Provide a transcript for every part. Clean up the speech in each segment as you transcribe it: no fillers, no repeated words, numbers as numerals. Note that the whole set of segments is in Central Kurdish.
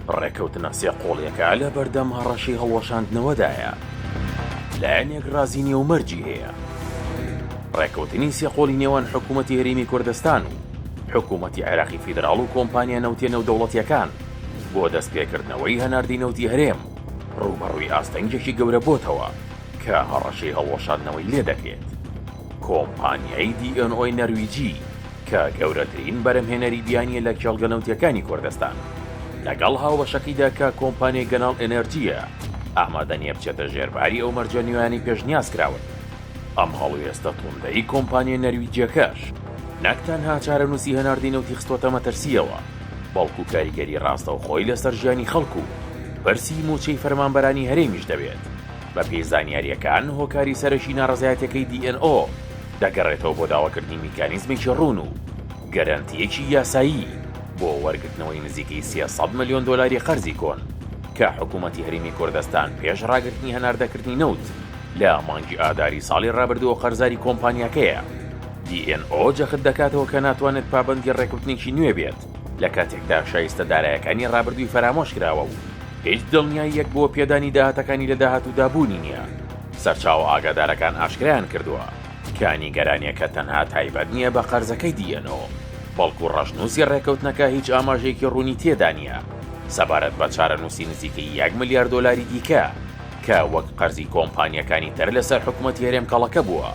ڕێکەوتنە سێقۆڵیەکە لە بەردەم هەڕەشەی هەڵوەشاندنەوەدایە. لایەنێک ڕازی نییە و مەرجی هەیە. ڕێکەوتنی سێقۆڵی نێوان حکوومەتی هەرێمی کوردستان و حکوومەتی عێراقی فیدراڵ و کۆمپانیا نەوتیە نێودەوڵەتیەکان بۆ دەستپێکردنەوەی هەناردەی نەوتی هەرێم ڕووبەڕووی ئاستەنگێکی گەورە بۆتەوە کە هەڕەشەی هەڵوەشاندنەوەی لێدەکرێت. کۆمپانیای دی ئێن ئۆی نەرویجی کە گەورەترین بەرهەمهێنەری بیانییە لە کێڵگە نەوتییەکانی کوردستان، لەگەڵ هاوبەشەکەیدا کە کۆمپانیای گەناڵ ئێنێرجییە، ئامادە نییە بچێتە ژێر باری ئەو مەرجە نوێیانەی پێشنیاز کراون. ئەم هەڵوێستە توندەی کۆمپانیا نەرویجییەکەش نەک تەنها چارەنووسی هەناردەی نەوتی خستووەتە مەترسییەوە، بەڵکو کاریگەری ڕاستەوخۆی لەسەر ژیانی خەڵک و پرسی مووچەی فەرمانبەرانی هەرێمیش دەبێت. بەپێی زانیارییەکان، هۆکاری سەرەکی ناڕەزایەتیەکەی دی ئێن ئۆ دەگەڕێتەوە بۆ داواکردنی میکانیزمێکی ڕوون و گەرەنتییەکی یاسایی بۆ وەرگرتنەوەی نزیکەی 300 ملیۆن دۆلاری قەرزی کۆن کە حکوومەتی هەرێمی کوردستان پێش ڕاگرتنی هەناردەکردنی نەوت لە مانگی ئاداری ساڵی ڕابردووە قەرزاری کۆمپانیاکەیە. دی ئێن ئۆ جەخت دەکاتەوە کە ناتوانێت پابەندی ڕێککەوتنێکی نوێ بێت لە کاتێکدا شایستە دارایەکانی ڕابردووی فەرامۆش کراوە و هیچ دڵنیاییەک بۆ پێدانی داهاتەکانی لە داهاتوودا بوونی نییە. سەرچاوە ئاگادارەکان ئاشکرایان کردووە کە نیگەرانییەکە تەنها تایبەت نییە بە قەرزەکەی دی ئێن ئۆ، بەڵکو ڕەشنووسی ڕێککەوتنەکە هیچ ئاماژەیەکی ڕوونی تێدا نییە سەبارەت بە چارەنووسی نزیکەی یەک ملیار دۆلاری دیکە کە وەک قەرزی کۆمپانیاکانی تر لەسەر حکومەتی هەرێم کەڵەکە بووە.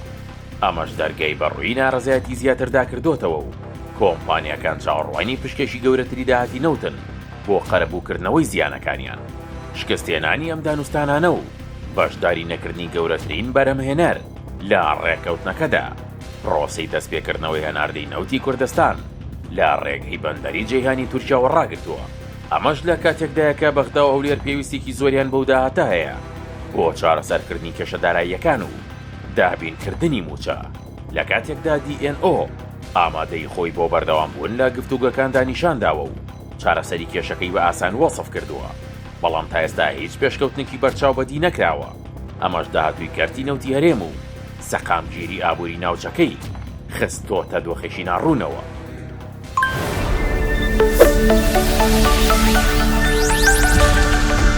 ئەمەش دەرگای بەڕووی ناڕەزایەتی زیاتردا کردۆتەوە و کۆمپانیاکان چاوەڕوانی پشکێکی گەورەتری داهاتی نەوتن بۆ قەرەبووکردنەوەی زیانەکانیان. شکستهێنانی ئەم دانوستانانە و بەشداری نەکردنی گەورەترین بەرهەمهێنەر لە ڕێککەوتنەکەدا، پرۆسەی دەستپێکردنەوەی هەناردەی نەوتی کوردستان لە ڕێگەی بەندەری جەیهانی تورکیاوە ڕاگرتووە. ئەمەش لە کاتێکدایە کە بەغدا و هەولێر پێویستیەکی زۆریان بەو داهاتە هەیە بۆ چارەسەرکردنی کێشە داراییەکان و دابینکردنی مووچە، لە کاتێکدا دی ئێن ئۆ ئامادەیی خۆی بۆ بەردەوامبوون لە گفتوگۆکاندا نیشانداوە و چارەسەری کێشەکەی بە ئاسان وەسف کردووە، بەڵام تا ئێستا هیچ پێشکەوتنێکی بەرچاو بەدی نەکراوە، ئەمەش داهاتووی کەرتی نەوتی هەرێم و سەقامگیری ئابووری ناوچەکەی خستۆتە دۆخێکی ناڕوونەوە.